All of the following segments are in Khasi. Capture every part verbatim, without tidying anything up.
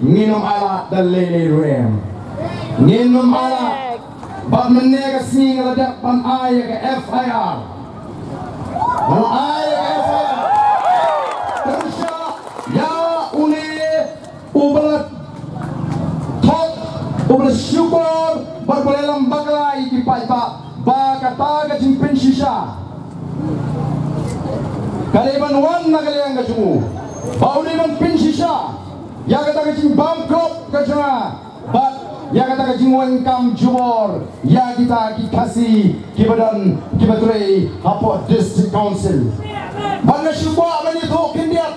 Ngin ym ailad da lei lei ruh em. Ngin ym ailad. Bad mynne ka sngi nga la dep ban ai ïa ka F I R. Nga la ai ïa ka F I R. Pyrshah ïa une uba la thok, uba la shukor bad uba la ïalam bakla ïa ki paidbah ba kata ka jingpynshisha ka dei ban wan na ka liang ka jong u, ba u dei ban pynshisha ïa kata ka jingbamkop ka jong nga bad ïa kata ka jingweng kam jubor ïa kita ki Khasi kiba don, kiba trei hapoh District Council. Bad nga shu kwah ban ïathuh khyndiat.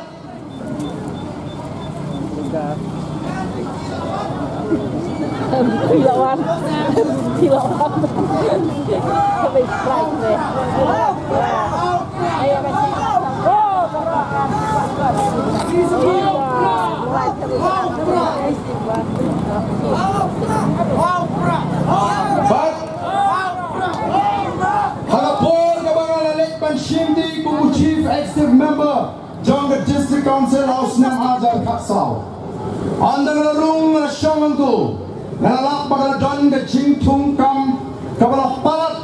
Bad ha ka por kaba nga la leit ban shim duty kum u Chief Executive Member jong ka District Council ha u snem ar hajar khatsaw, ynda nga la rung, nga la shong hangto, nga la lap ba ka la don ka jingthung kam kaba la palat,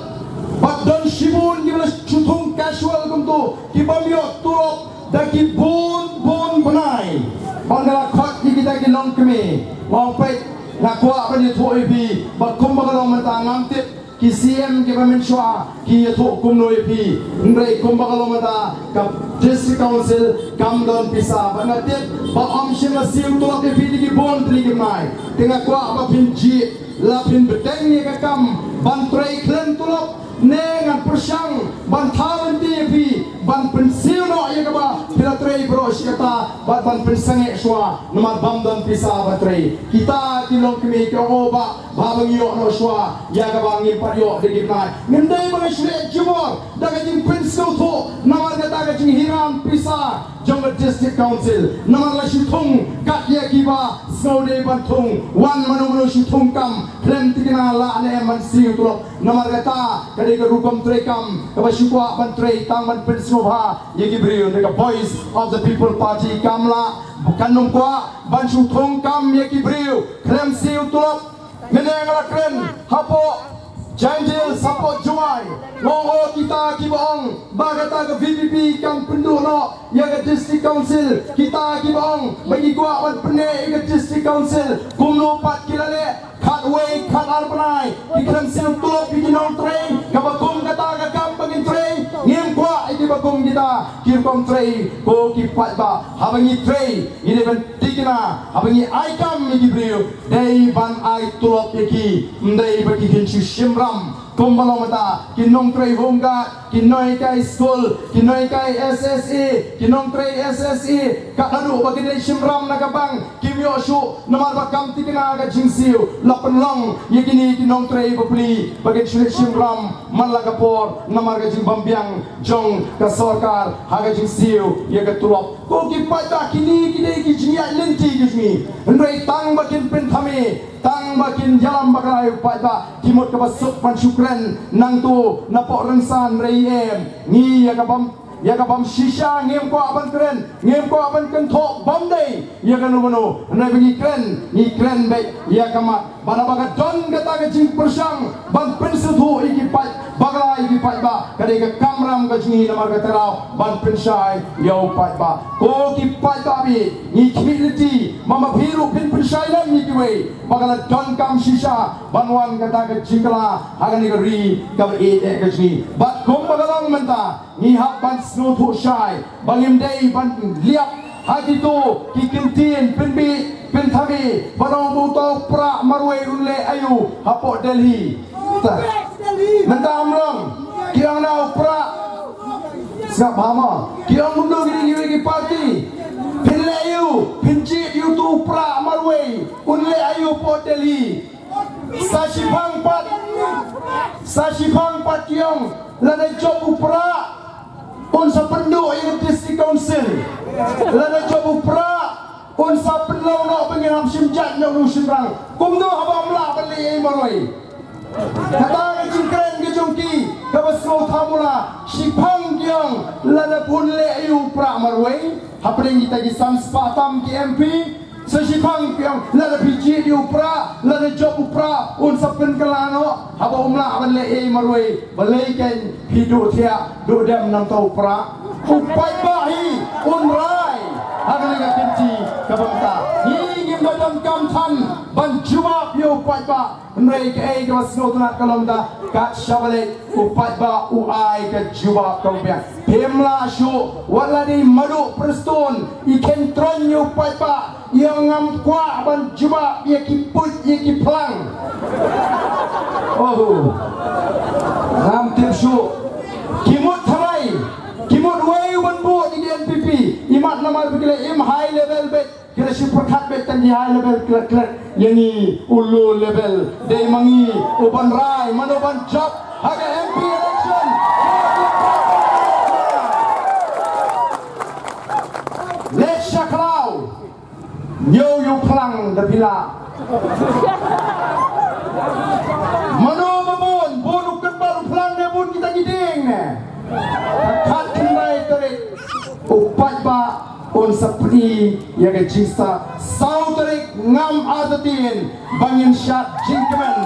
bad don shibun kiba la shu thung casual kumto, ki bym ïoh tulop da ki bun bun bnai. Bad nga la khot ïa kita ki longkmie, nga ong, peit, nga kwah ban ïathuh ïa phi ba kumba ka long mynta ngam tip ki C M kiba mynshuwa ki ïathuh kumno ïa phi, hynrei kumba ka long mynta ka District Council kam don pisa, bad nga tip ba ym shym la siew tulop ïa phi da ki bun tylli ki bnai. Te nga kwah ba phin jied, la phin bteng ïa ka kam ban trei khlem tulop, ne ngan pyrshang ban thaw lynti ïa phi ban pynsiew noh ïa kaba phi la trei baroh shi katta bad ban pynsangeh shuwa, namar bym don pisa ban trei. Kita ki longkmie ki ong, oh bah, ba ngi ïoh noh shuwa ïa kaba ngim pat ïoh da ki bnai. Ngim dei ba nga shu leh jubor da ka jingpynsngewthuh namar kata ka jinghiram pisa jong ka District Council, namar la shu thung kat ïa kiba sngew dei ban thung. Wan mano mano shu thung kam khlem tikna, lah ne em ban siew tulop. Namar kata ka dei ka rukom treikam kaba shu kwah ban trei tang ban pynsngewbha ïa ki briew. Ka Voice of the People Party kam lah, kan ym kwah ban shu thung kam ïa ki briew khlem siew tulop. Mynne nga la kren hapoh Jaintia, hapoh Jowai, nga ong, oh, kita kiba ong ba kata ka V P P kam pynduh noh ïa ka District Council, kita kiba ong ba ki kwah ban pynneh ïa ka District Council, kumno pat ki la leh? Khatwei khatar bnai ki khlem siew tulop ïa ki nongtrei kaba kum kata ka kam ba kin trei. Ngim kwah ïa kiba kum kita ki rukom trei, ko ki paidbah. Haba ngi trei ngi dei ban tikna, haba ngi ai kam ïa ki briew dei ban ai tulop ïa ki, ym dei ba ki kin shu shim ram. Kumba long mynta ki nongtrei home guard, ki nonghikai skul, ki nonghikai S S A, ki nongtrei S S A, kat haduh ba kin dei shim ram na ka bank kim ïoh shuh namar ba kam tikna ka jingsiew. La pynlong ïa kine ki nongtrei bapli ba kin shu leit shim ram man la ka por namar ka jingbymbiang jong ka sorkar ha ka jingsiew ïa ka tulop. Ko ki paidbah, kine ki dei ki jingïaid lynti ki jong ngi. Hynrei tang ba kin pynthame, tang ba kin ïalam bakla ïa u paidbah, ki mut kaba suk ban shu kren nangto napoh rynsan, hynrei em, ngi ïa ka bym, ïa ka bym shisha ngim kwah ban kren, ngim kwah ban kynthoh, bym dei ïa kano kano. Hynrei ba ngi kren, ngi kren beit ïa ka mat. Bad haba ka don kata ka jingpyrshang ban pynsngewthuh ïa ki paid, bakla ïa ki paidbah, ka dei ka kamram ka jong ngi namar ka tyrwa ban pynshai ïa u paidbah. Ko ki paidbah, ngi khmih lynti, ma ma phi ruh phin pynshai lem ïa kiwei ba ka la donkam shisha ban wan kata ka jingkylla ha kane ka ri kaba ïeit eh ka jong ngi. Bad kumba ka long mynta, ngi hap ban sngewthuh shai ba ngim dei ban liap ha kito ki kyntien pynbit pynthame ba ong ba uto u Prah marwei un leh aïu hapoh Delhi. Ta, mynta ym long, ki ong na u Prah. Sngap bha mo, ki ong kumno kine kiwei ki party. Phin leh aïu, phin jied ïa uto u Prah marwei un leh aïu hapoh Delhi. Sa shiphang pat, sa shiphang pat ki ong, lada jop u Prah un sa pynduh ïa ka District Council. Lada jop u Prah un sa pynlong noh ba ngin ym shim jait noh, ym shim rang. Kumno haba ym lah ban leh ei marwei? Kata ka jingkren ka jong ki kaba sngewthuh mula. Shiphang ki ong, lada bun leh aïu u Prah marwei hapdeng kita ki san spah tam ki M P. Sa shiphang phi ong, lada phi jied ïa u Prah, lada jop u Prah, un sa pynkylla noh. Haba um lah ban leh ei marwei, balei kein phi duh thiah, duh dem nangta u Prah. U paidbah hi un rai ha kane ka kynti kaba mynta. Ngi ngim da donkam than ban jubab ïa u paidbah. Hynrei kaei kaba sngewtynnat ka long da, kat shaba leit u paidbah u ai ka jubab kaba biang. Phim lah shuh, wat la dei Madu Prestone, i khein troiñ ïa u paidbah, ïa, ngam kwah ban jubab ïa ki puit ïa ki phlang. Oh, ngam tip shuh. Ki mut tharai, ki mut wei u ban bud ïa ki N P P. Imat namar ba ki la im high level beit, ki la shu pyrkhat beit tang ki high level, klet klet ïa ngi u low level. Dei ma ngi u ban rai mano ban jop ha ka M P election. Leit sha khlaw. Ñiew ïa u phlang da phi lah. Mano ba bun, bun u kynbat u phlang ne bun kita ki dieng ne? Khatkhyndai tarik u paidbah un sa pyni ïa ka jingstad. Saw tarik ngam artatien ba ngin shad jingkmen.